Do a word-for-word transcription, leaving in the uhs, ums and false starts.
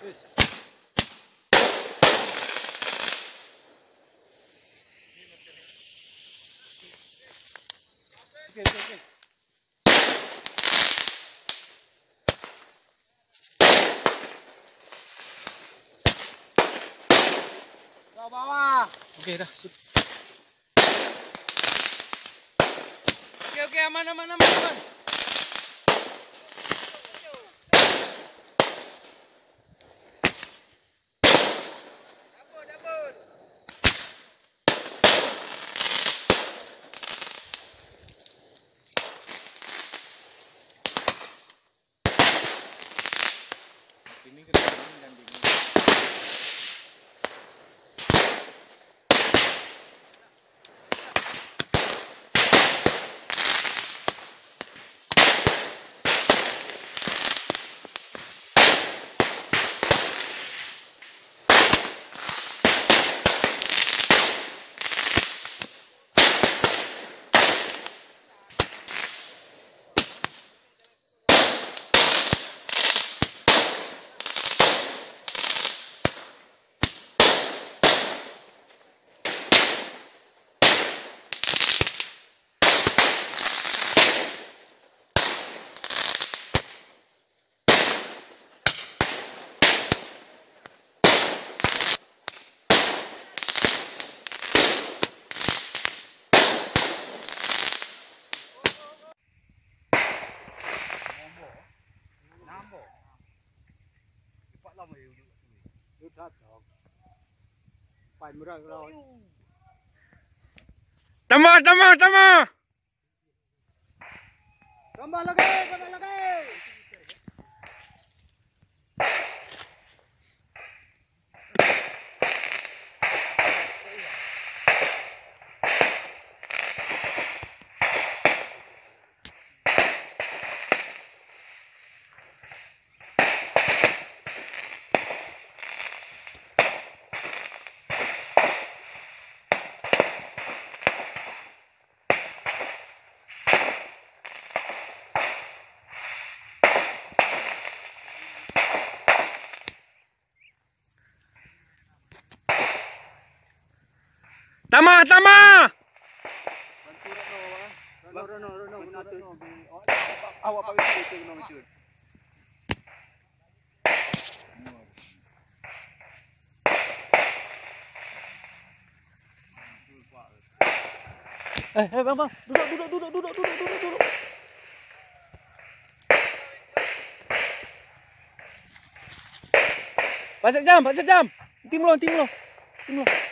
Oke, oke, oke. Ke bawah. Oke, dah, sip. Oke, oke, aman, aman, aman, aman. Tamah, tamah, tamah! Tambah lagi, tambah lagi! Tamah, tamah! Eh, eh, bang, bang. Duduk, duduk, duduk, duduk, duduk, duduk, duduk. Pak Sekjam, Pak Sekjam. Tim lo, tim lo. Tim lo.